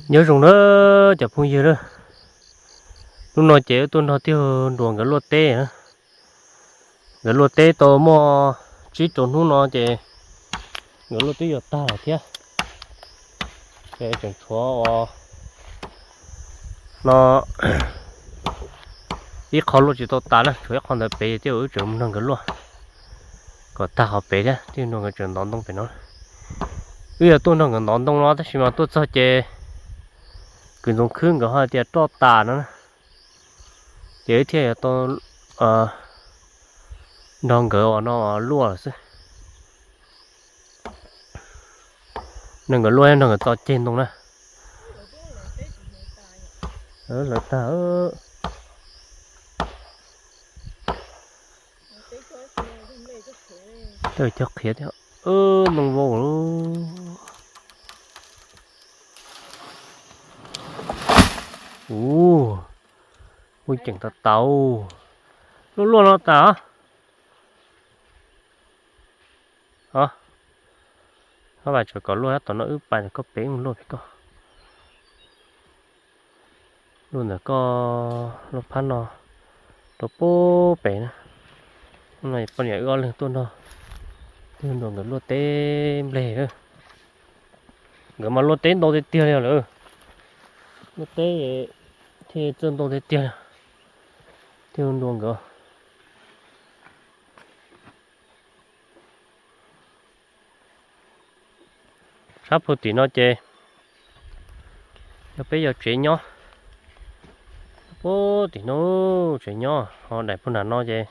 Nyob zoo na cov phooj ywg na, hnub no ces wb tuaj nrog tij Nruas nkawd luaj teb na. Nkawd luaj teb tau muaj tsib rau hnub no ces nkawd luaj twb yuav tag lawm thiab. Ces tseem tshuav uas no ib qho luaj tsis tau tas na, tshuav ib qho ntawd pem, ces wb tseem mus nrog nkawd luaj kom tag qhov pem thiab, tij Nruas nkawd tseem ntov ntoo pem no. Wb yuav tuaj nrog nkawd ntov ntoo no tab sis mas tuaj txog ces kwv Ntxoov Khwb nkawd ho tias roj tas no na, ces wb thiaj yuav tau nrog nkawd uas no luaj lawm xwb. Nrog nkawd luaj, nrog nkawd txo ceg ntoo na. Lawv tag, cog qhiav thiab, ntoo vau lawm. Ua, kuj ceem tas tas. Luaj luaj no tas. Os, Hlob Vais tseem kom luaj tom no, wb pais ntawm koj pem mus luaj pem koj. Luaj ntawm koj, luaj phab no rau pem na. Hnub no poj niam wb ob leeg tuaj nrog tij Nruas nkawd luaj teb nplej na. Nkawd mas luaj teb ntau tiag tiag li lawm. Luaj teb thiaj txawj ntau tiag tiag li. Tij Nruas nkawd sab pug tim no ces yog peb yog tsev nyob. Pug tim no tsev nyob, ho daim pug nram no ces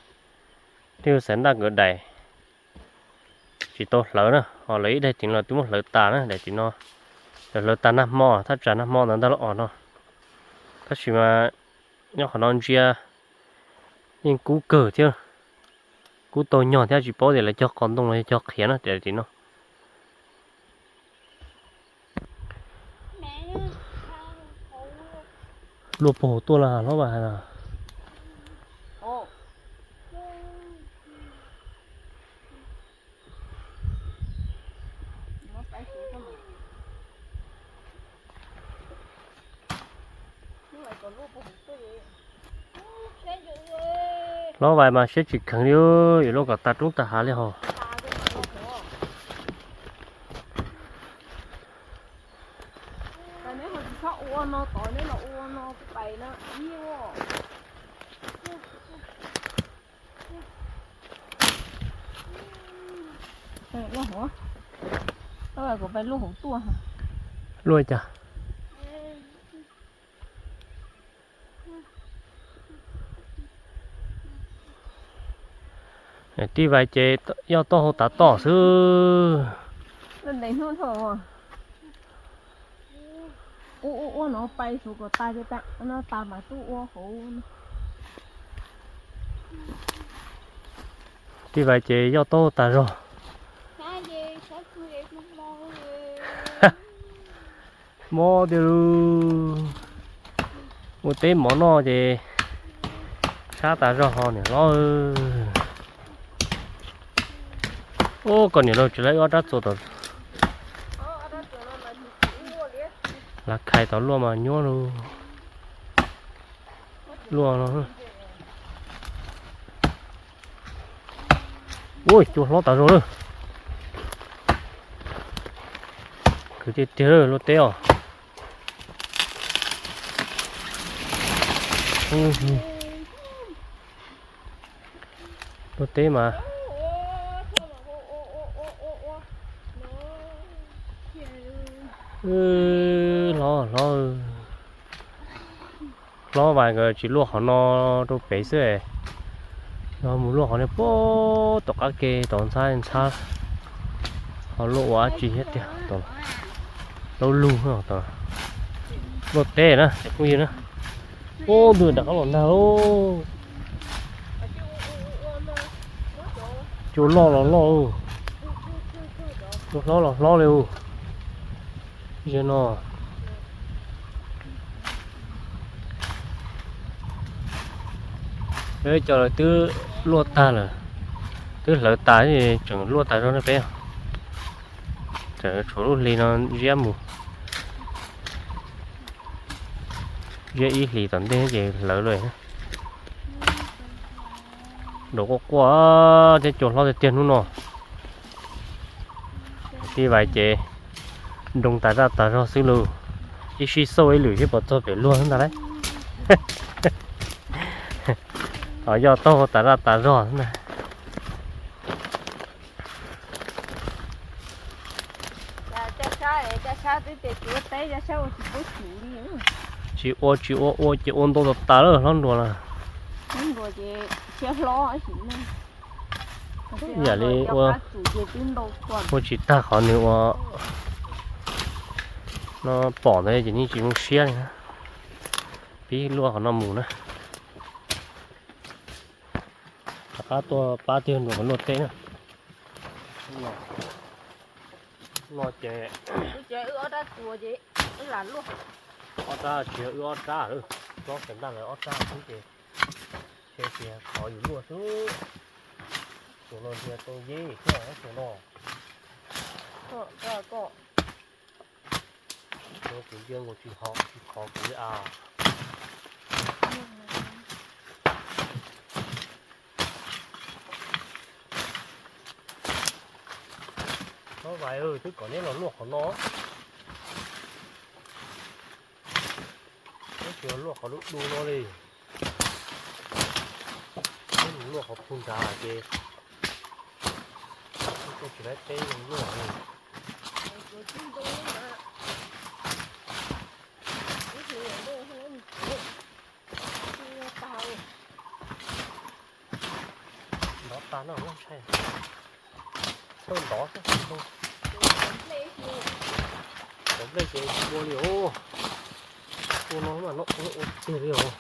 tij Xaiv Ntaj nkawd daim tsis tau hlawv na, ho lawv ib daim tim no twb muab hlawv tas na, daim tim no lawv hlawv tag nag hmo, thaj tsam nag hmo ntawd ntag los os no. Tab sis mas nyob qhov no ntsia yeej kub kawg thiab, kub tau nyog thiab, tsis paub tias lawv cog qos ntoo los yog cog qhiav na, daim tim no. Luaj puag hauv tuaj los Hlob Vais hais no. Hlob Vais mas siab tsis kheev li, yuav luaj kom tas roob tas hav li hos. Luaj cas? Tij Vais ces yog toj hauv tav toj xwb. Ua ua ua no pais saum kom tas, tas mas tuaj ua hauv. Tij Vais ces yoj taub tas zog. Mob tiag lauj. Ua teb mov noj ces sab tas zog ho niam hlob. Ub, koj niam laus tsis laib ob rab txuas tom, lav khais tom luaj mas nyuaj lauj. Luaj no. Ua cua hlob tas zog lawm. Khwv tiag tiag luaj teb os. Luaj teb mas. Hlob, hlob, hlob Vais nkawd tsis luaj qhov no rau pem xwb, yog mus luaj qhov no puag tom qab ke tod ntxhab ntxhab, ho luaj ua dab tsi thiab tiag. Laub lug, luaj teb na cov phooj ywg na. Ub, ntws nram qab los ntag. Cua loj los loj, cua hlob los hlob li. Zaum no peb cov lawv twb luaj tag lawm, twb hlawv tas tseem luaj tas zog ne peb. Tseem tshuav lub hli no ziab mus. Ziab ib hlis tom ntej ces hlawv lawm. Nrov quaj quaj thiab cua hlob tiag tiag hnub no. Tib vais ces nroo tas zaj tas zog xwb lauj. Ib sij xauj ib lwm thiab pov txog pem luag xwb ntag lauj. Ho yoj taug tas zaj tas zog xwb ntag. Tsis ua tsis ua ua ces ua ntau tas tas lawm hlob nruas na. Yam li ua, ua tsis tag qhov nws ua no pom ntawd ces yeej tsis zoo siab li na. Pib luaj qhov no mus na. Rov qab tuaj pab tiag nrog luaj teb na. No ces ob rab tsis yog wb ob rab, hlob xav ntaj lawv ob rab xwb ces ntshe tias thov yus luaj xwb. Tus no nrhiav tau yeb thiab tus no. Kuv cia nkaus tsis hov tsis thov kuv li as. Hlob Vais, twb kom neb los luaj qhov no. Neb tsis luaj qhov dub dub no li. Neb mus luaj qhov pug nrad ces neb tsis laib teb luaj li. Ntov tag no ntshai. Tau ntov xwb. Cov nplej ces tsis ua li os. Ua no mas no ua tiag li os.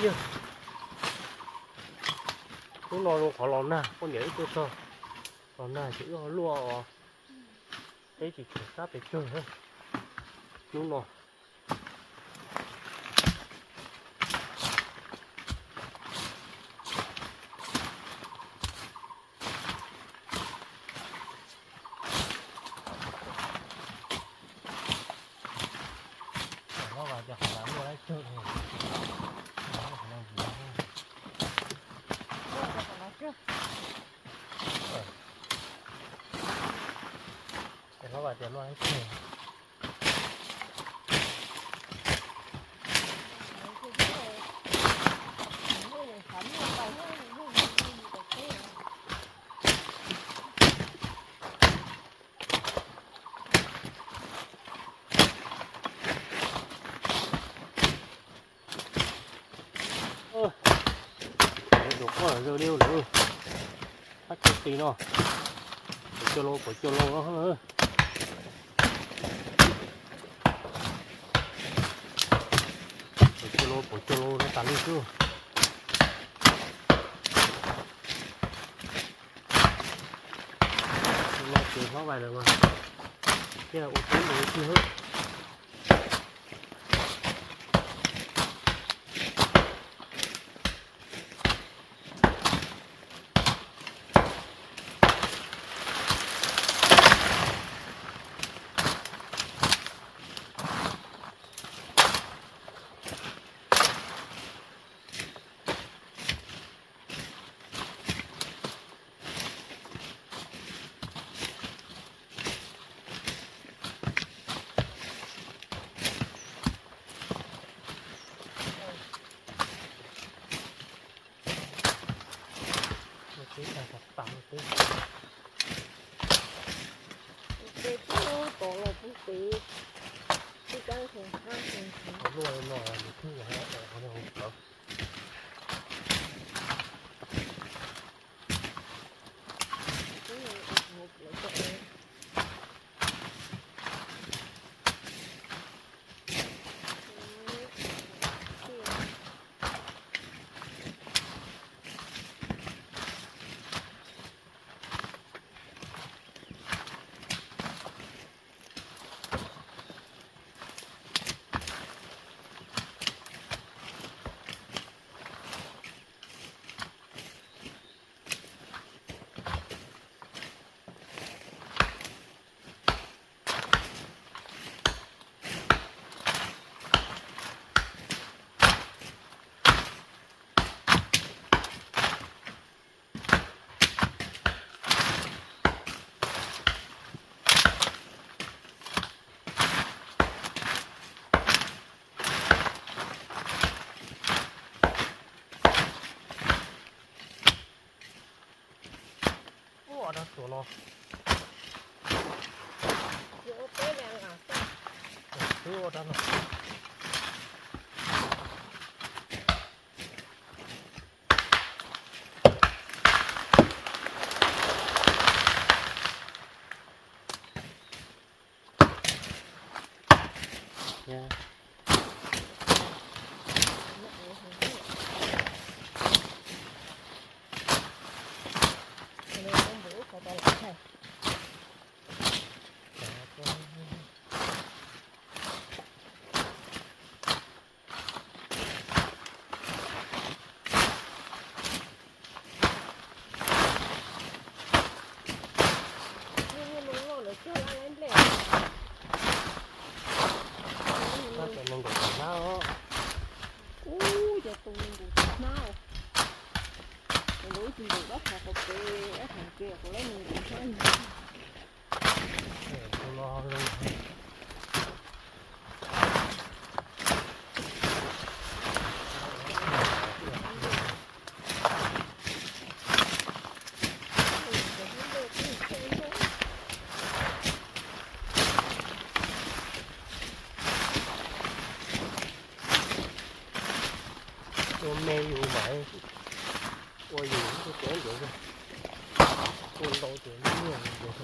Yog hnub no zoo qhov los nag, poj niam wb tuaj txog los nag ces wb ho luaj os. Teb tsis tshwm sab pes tsawg hnub no. Ces hlob Vais tias luaj ib teg. Dua qoj zoo li lawm. Qab cov qis no, pom cua lauj, pom cua lauj no. Pom cua lauj, pom cua lauj no tas li xwb. No ces hlob Vais lawm mas thiaj ua teb mus ib tug. Luaj no nws twb ua hauv plawv. Ua no. Xwb ua rau no. Ub, cov tus nkaus hnab, lawv ib tug nkaus dab qhov qhov pem, dab qhov pem qhov lawv nkaus hnab. Ua me yus mas, ua yus tus tsev ntawd, ua ntau ces nyiaj ntawd.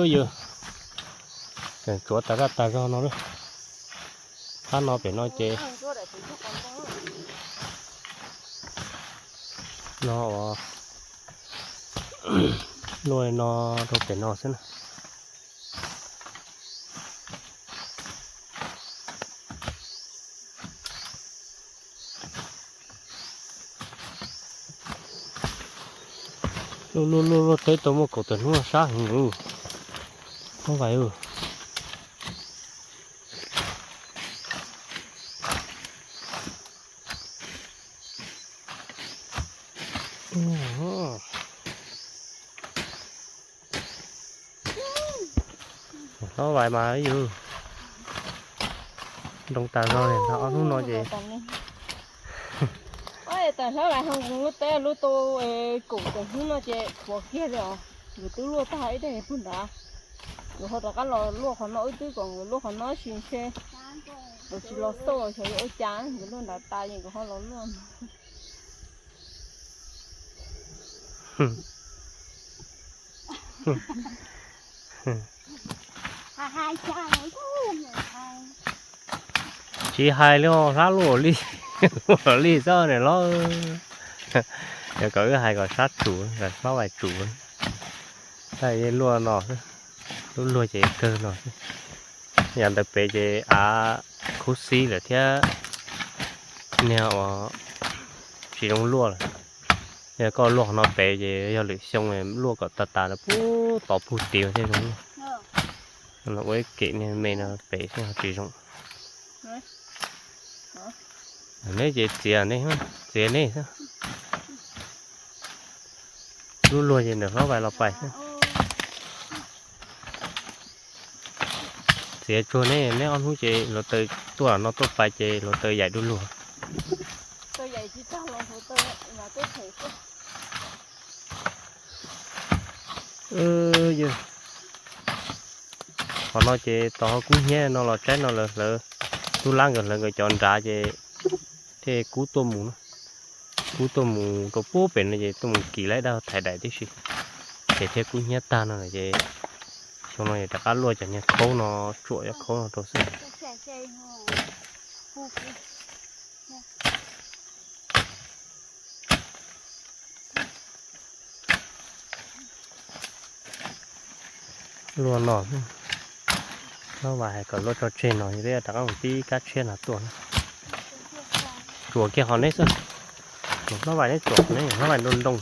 Yog, tseem tsuav tas zaj tas zog no lawm. Phab no pem no ces no uas luaj no rau pem no xwb na. Luaj luaj luaj luaj teb tau muaj kaum tawm hnub sab heev. Hlob Vais. Hlob Vais mas yus nroo tas zog li ntag, ob hnub no ces. Tam Hlob Vais ho nqus lub teb lub tu kaum tawm hnub no ces khuav kiag li os. Nkawd twb luaj tag ib daim puag nrad. Nkawd ho rov qab los luaj qhov no, wb twb kom nkawd luaj qhov no tsis ntshe nkawd tsis los xauj xyov yuav ua cas, nkawd luaj nrad tas es nkawd ho los luaj no. Tsis hais li os, hlab luaj li, luaj li xwb niam hlob. Yog kom wb hais kom sab tsum, kom Hlob Vais tsum. Tab luaj no, lub luag ces kawg no xwb. Yam ntawd pem ces av khub xib lawm thiab, niag uas tsis zoo luaj lawm. Yog koj luaj qhov no pem ces yog lwm xyoo luaj kom tas tas pub tod pug tid thiaj zoo luaj. Ua ib kem niag me no pem thiaj tsis zoo. Neb ces txiav neb, txiav neb xwb. Lub luag ces ntawm Hlob Vais los pais xwb. Txiav tsuag neb, neb ob hnub ces hluav taws tuaj no tuaj pais ces hluav taws yaim du lug. Qhov no ces tos ho kub hnyiab no los tsaib no lawv hlawv, tub lab nkawd hlawv nkawd cov nrad ces thiaj kub tuaj mus na. Kub tuaj mus rau pub pem no ces tuaj mus kis laib dab thaiv daim tib si, ces thiaj kub hnyiab tag no lawm ces xyoo no yog rov qab luaj cov niag khaub no, tsuam cov khaub no rau xwb. Tus Luaj no, Hlob Vais hais kom luaj tso tseg no, peb rov qab mus pib kab tshiab no tuaj. Tsuam kiag qhov neb xwb. Niam Hlob Vais neb tsuam qhov neb, Hlob Vais nroo nroo.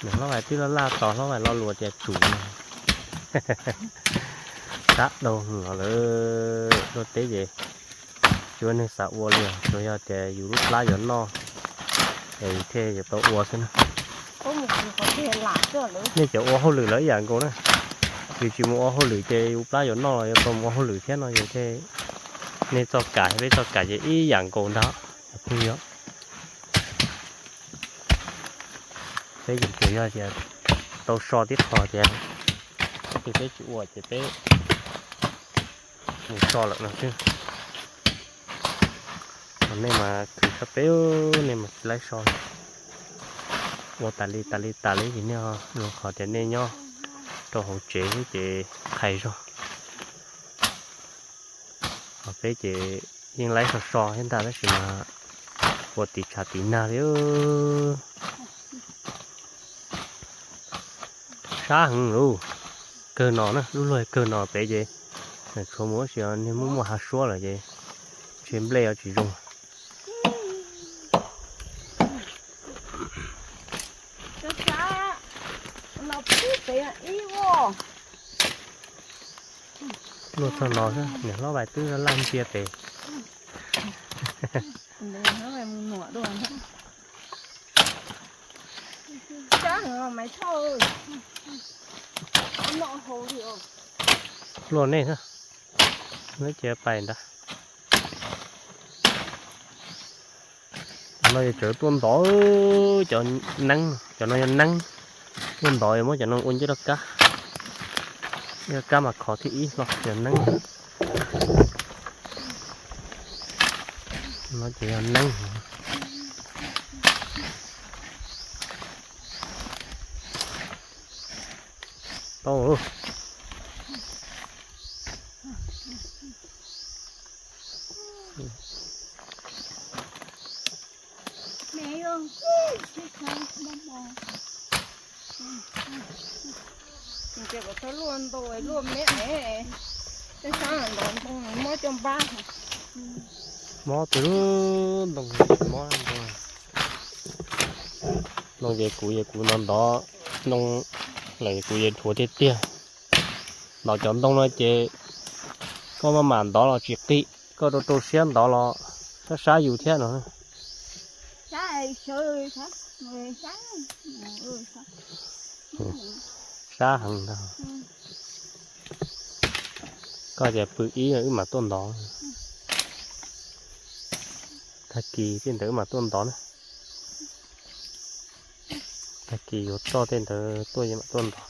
Niam Hlob Vais twb laj laj tos Hlob Vais lo lus tias tsum no. Sab dhau hwv lawm, luaj teb ces tsis muaj neeg xav ua li, tsuas yog tias yus lub plab yuav noj es thiaj yuav tau ua xwb na. Nej cov ua hauj lwm lawv ib yam nkaus na. Yus tsis mus ua hauj lwm ces yus plab yuav noj los yuav tau mus ua hauj lwm thiab no, yus thiaj, nej txoj kam peb txoj kam ces ib yam nkaus ntag cov phooj ywg. Peb ces tsuas yog tias tau so tib qho tias, peb tsis ua ces peb mus so lawm no xwb. Nej mas khwv tshaj peb, nej mas tsis laib so. Ua tas li tas li tas li vim nej, qhov tias nej nyob rau hauv tsev xwb ces qhais zog. Ho peb ces yeej laib so so thiab ntag tab sis mas ua tiv tshav tiv nag li. Sab heev lauj. Kawg no na, lub luag kawg no pem ces tshuav mus tab sis niag muaj muaj hav suab lawm ces ntshe nplej yuav tsis zoo. Luaj txog no xwb, niam Hlob Vais twb laj ntsia pem. Luaj nej xwb, nej cia pais ntag. Cov no yog tseem tuaj ntov, cov neeb, cov no yog neeb. Tuaj ntov yog muab cov no ua ncaj rau kab. Ncaj rau kab mas khov thib ib hlo cov neeb. No ces yog neeb. Tau. Ces kom txhob luaj ntoo, luaj me, tej sab ntov ntoo mob caj npab. Mob tus ntoo, mob ntoo. Ntoo ces kuv, kuv ntov ntov ntoo lawm kuv yuav dhuav tiag tiag. Ntov cov ntoo no ces koj maj mam ntov los tsis qi, koj rau rau siab ntov los sab sab yus thiab no. Sab heev ntag. Koj tias pw ib wb mam tuaj ntov. Tag kis tej ntawd wb mam tuaj ntov na. Tag kis yuav roj tej ntawd tuaj mam tuaj ntov.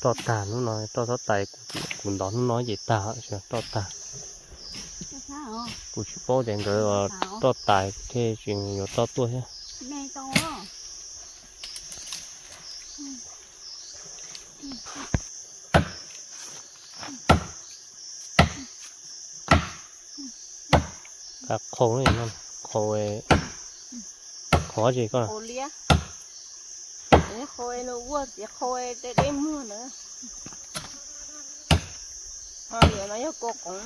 Roj tag hnub no, roj txhob tais, kuv ntov hnub no ces tag, roj tag. Kuv tsis paub tias nkawd roj tais thiaj tsis yuav roj tuaj thiab. Qhau, qhau, qhau tsi koj? Qhau liab. Qhau no ua txiv qhau deb deb muag ntawd. Ho yog no yog kua qoov.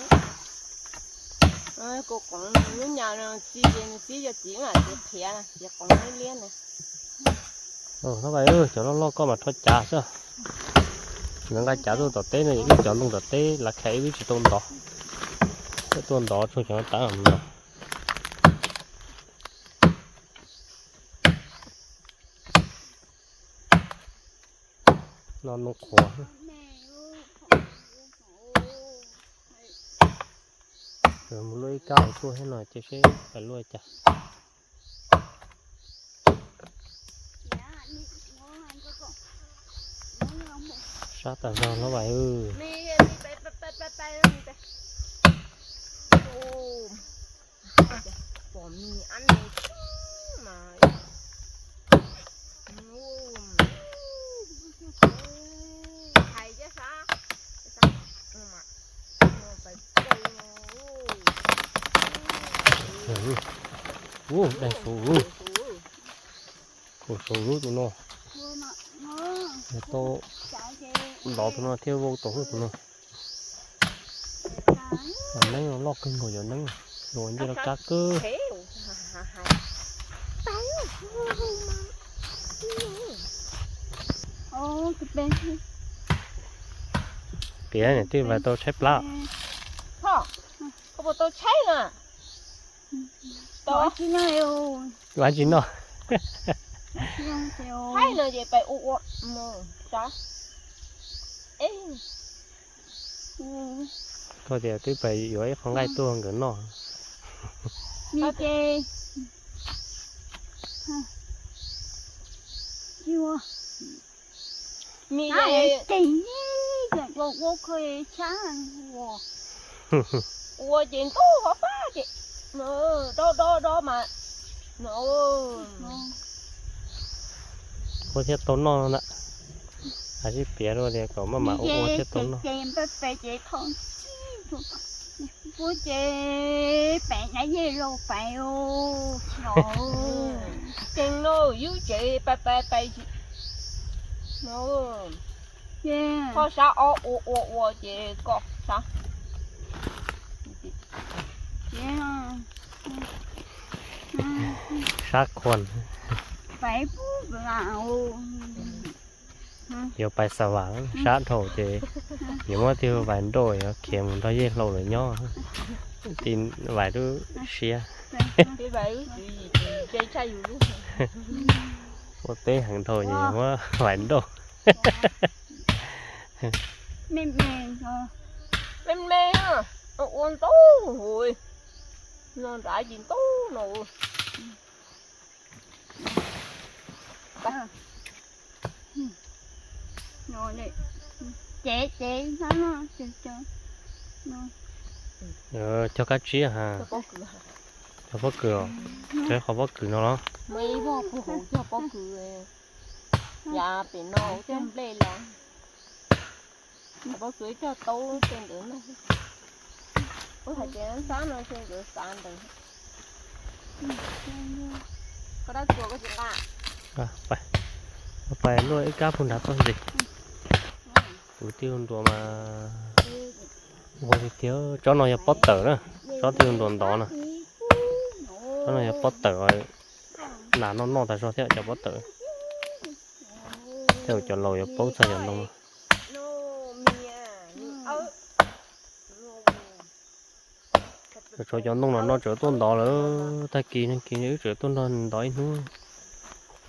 Kua qoov lub nyas no txi ces nws txib cov txiv, txiv qhiav, txiv qoov liab liab na. Cov loj loj koj mas rho cav xwb. Lawv nqa cav tuaj tom teb no, ib cov ntoo tom teb lav khais ib lub tsis tau ntov. Tuaj ntov tsuag cov no tas ntov. No ntoo qhuav. Mus luaj ib kab hauv tuaj thiab no ces seb pais luaj cas. Sab tas zog Hlob Vais. Ub, dai saud, kaum saud lub tus no. Tau Ntov tus no thiab vau tom tus no. Cov neeb loj kawg nkaus, cov neeb luas ncej loj kab kawg. Piav niam tij vais tau tshaib plab. Tau tsis noj. Koj tias twb pais yuav ib qho nqaij tuaj nkawd noj. Ua ces ntub fab fab ces dob dob dob mas ua thiaj tau noj na. Hais sib piav rau tias kom maj mam ua ua thiaj tau noj. Ces peb pais ces thaum pub ces pem nab yej laus pais. Ceev no yub tsev pais pais pais. Koj sab ob ua ua ua ces kom sab. Sab khuas. Yuav pais xa vas, sab dhau ces yuav muab tus vais nrauj yuav khiav mus nrog yej laus lawv nyob. Tis vais lub siab. Ua teb heev dhau ces muab vais nrauj. Me me, ua ntau, no nrad ces ntau no. Cog kab tsib ha. Cog pob kws os. Cog qhov pob kws no los? Cog pob kws, yav pem no cog nplej los. Pob kws cog taub tej ntawd no. Ub, hais tias xab no ces nkawd xav ntawd. Koj dab tsuas koj tsis nqa. Pais luaj ib kab puag nrad txoj ntses. Kuv tij nruas mas ua tiag tiag, tsob no yog pob tawm na, tsob tij nruas ntov na. Tsob no yog pob tawm, nas noj noj tas zog thiab cov pob tawm. Tej zaum cov laus yuav paub txog cov ntoo no. Tshuav cov ntoo no no tseem tuaj ntov lawm, tag kis nag kis wb tseem tuaj nrog ntov ib hnub.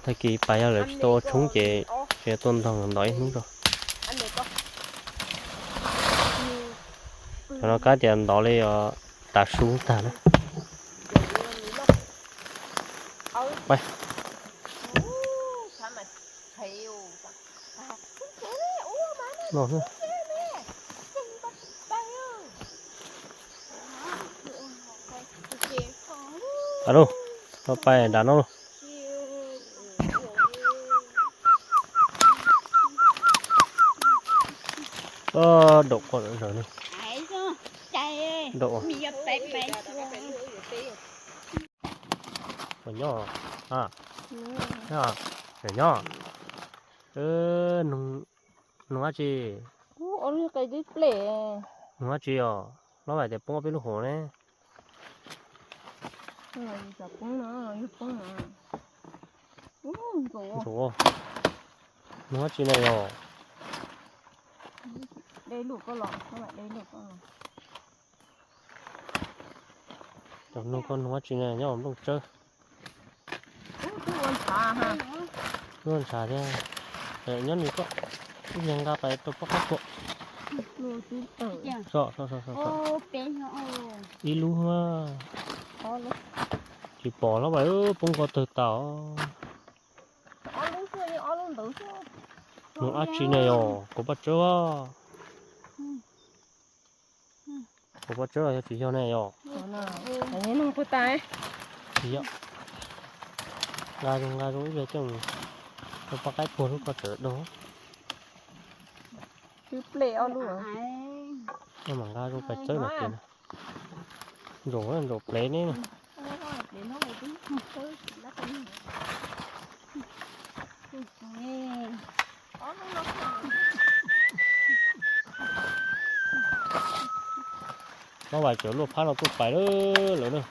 Tag kis pas yog lawv tsis tau ua tshoob ces tseem tuaj nrog ntov ib hnub tso. Cov no kab tias ntov li os, tas su tag na. Alo, koj pais nram no. Daum quaj zom zaws ne. Daum. Nyob, nyob, nyob. Noog dab tsi? Noog dab tsi os? Hlob Vais tias poob ob peb lub hauv ne. Ntxuav, noog dab tsi na yog? Cov noog koj noog dab tsi na nyob nplooj tsawb? Lub ntshav thiab. Nyob nws koj, ib nyuag nqa pais rau pob qab tuam. Ib lub, tsis pom Hlob Vais, poob nkaus tawg tas. Noog dab tsi na yog, kauv paj tsawb. Kauv paj tsawb los yog tsis yog ne yog? Tsis yog. Nqa zoo nqa zoo ib pliag coj mus rau poj qaib puag lub koj txawm dau. Twb plej ob lub. Mam nqa zoo pais txawb no ces ntsaum ntsaum plev ne. Ob lub no, ob lub no. Hlob Vais txawm luaj phab no tuaj pais lawm na.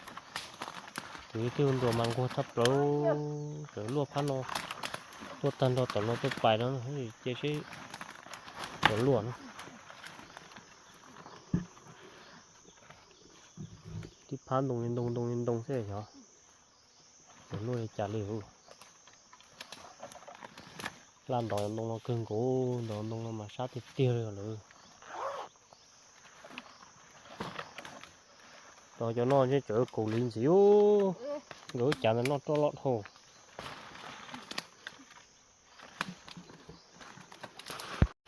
Tus yawg twb ntuas mas nquag tshaj plaws, txawm luaj phab no tuaj tag nrho tom no tuaj pais no, cia seb puas luaj na. Tib phab ntoo li ntoo ntoo li ntoo xwb xyov puas luaj li cas li. Laj ntov ntoo no kawg nkaus, ntov ntoo no mas sab tiag tiag li lawm. Cov no tseem kaus liv ntxiv, nkawd lub cav ntawd noj roj loj dhau.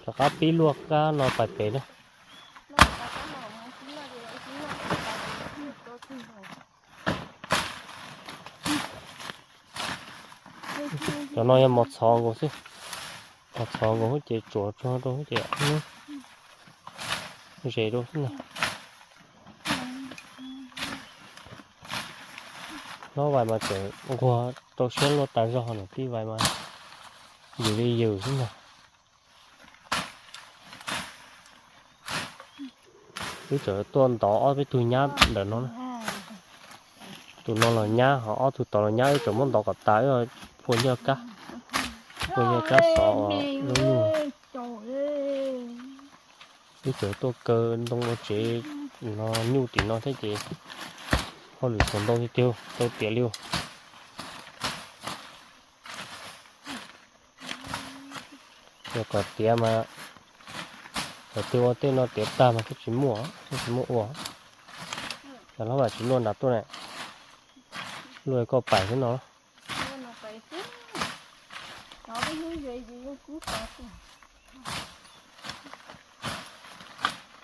Rov qab pib luaj kab no pais pem na. Cov no yog mos txhov nkaus xwb, mos txhov nkaus ces tsuav tso rau ces zes rau xwb na. Hlob Vais mas tseem nquag rau siab luaj tas zog, niam tij Vais mas yws li yws xwb ntag. Wb tseem tuaj ntov ob peb tug nyab ntawm no na. Tus no los nyab, ho ob tug tod los nyab, wb tseem muab ntov kom tas, wb phua ncaj kab, phua ncaj kab xov lub nyuj. Wb tseem tuaj kaw ntoo ua tsev no nyuj tim no thiab ces hauj lwm txhuam ntoo tiag tiag tau tiav li. Yog kom tiav mas, kom tiav ua tej no tiav tag mas twb tsis muaj, twb tsis muaj ua. Cov Hlob Vais tsis luaj nram tuaj na, luaj koj pais xwb no.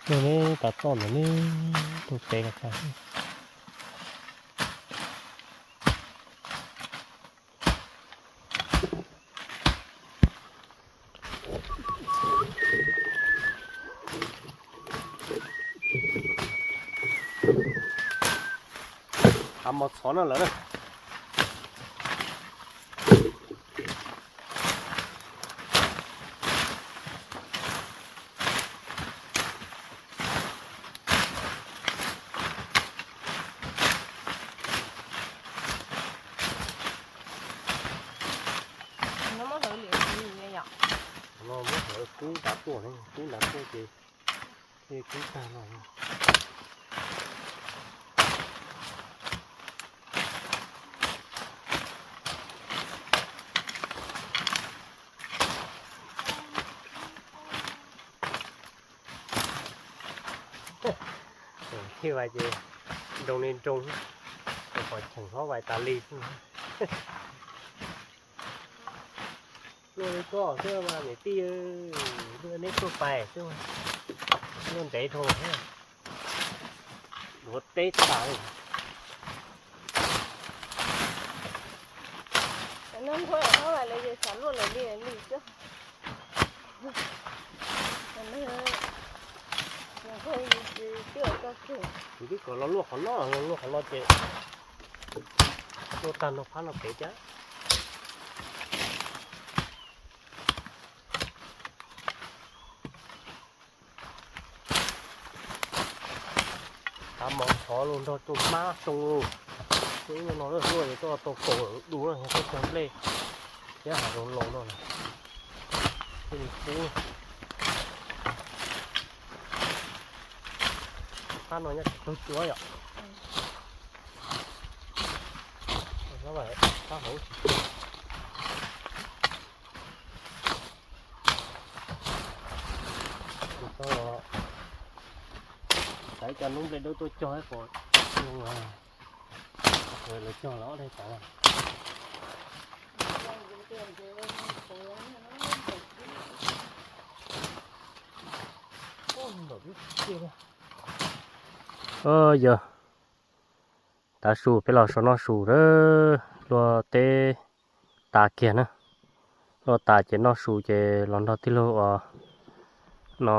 Luaj neb tas txoj ntawm neb tus pem los tas. Hav mos txhov no lawm na. No muab hlawv liam li yom? No muab hlawv kub nrad tuaj, kub nrad tuaj ces thiaj kub tag no. Thiaj Vais ces nroo li nroo, qhov cheem Hlob Vais tas li xwb. Luaj li koj xwb mas niam tij, luaj neb tuaj pais xwb, luaj ntev dhau, duav teb tas li. Nqhuab Hlob Vais lawv ces xav luaj lawv li li xwb. Kuv twb kom los luaj qhov no, los luaj qhov no ces luaj tag nrho phab no pem thiab. Hav mos txhov los nrog coj hmab xyoo los, ib no luaj tuaj tau kaum du, yog tuaj cog nplej thiab hav zoov laus no thiaj li kub. Phab no nyob tsis tau cuab yom. Phab hauv tsis cuab. Xaiv cov noob nplej dawb tuaj cog kom lawv cog los ob daig tod. Yog tav su peb los so noj su, luaj teb tas kiag na. Luaj tas ces noj su ces los nrog tij laug uas no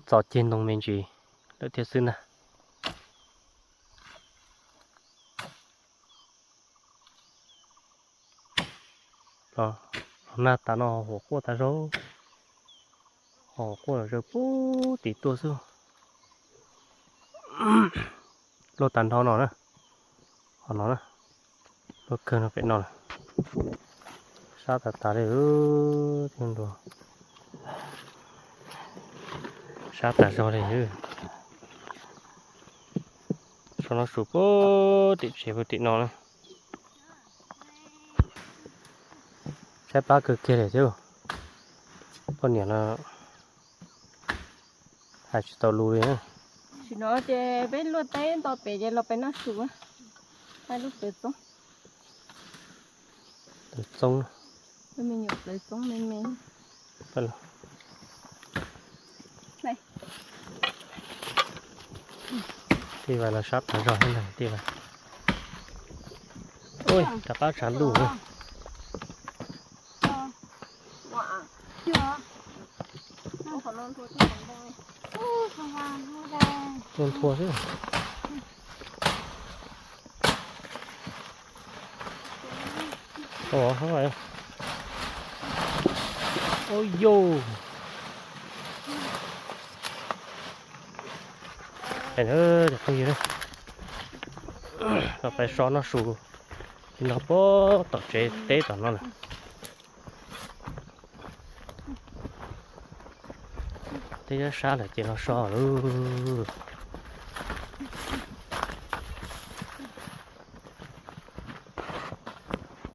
txo ceg ntoo me ntsis lawm thiab xwb ntag. Los nag tas no hos quaj tas zog, hos quaj los zaws pub tim tuaj xwb. Luaj tag nrho no na. Qhov no na. Luaj kawg no pem no na. Sab tas tas li. Thiab ntua. Sab tas zog li. So no su puag tim tsev puag tim no na. Saib plab kawg kiag li thiab. Poj niam no hais tsis tau lus li na. Tam sim no ces peb luaj teb nto pem ces los pem noj su. Pab lub plawv txoob. Plawv txoob. Lub me nyuam plawv txoob me me. Tij Vais los sab tas zog thiab ntag tij Vais. Ui, rov qab tshav ntuj. Nthua xwb. Ua yau. Peb so noj su li no puag tom tsev teb tom no lawm. Teb sab lawm ces los so lauj.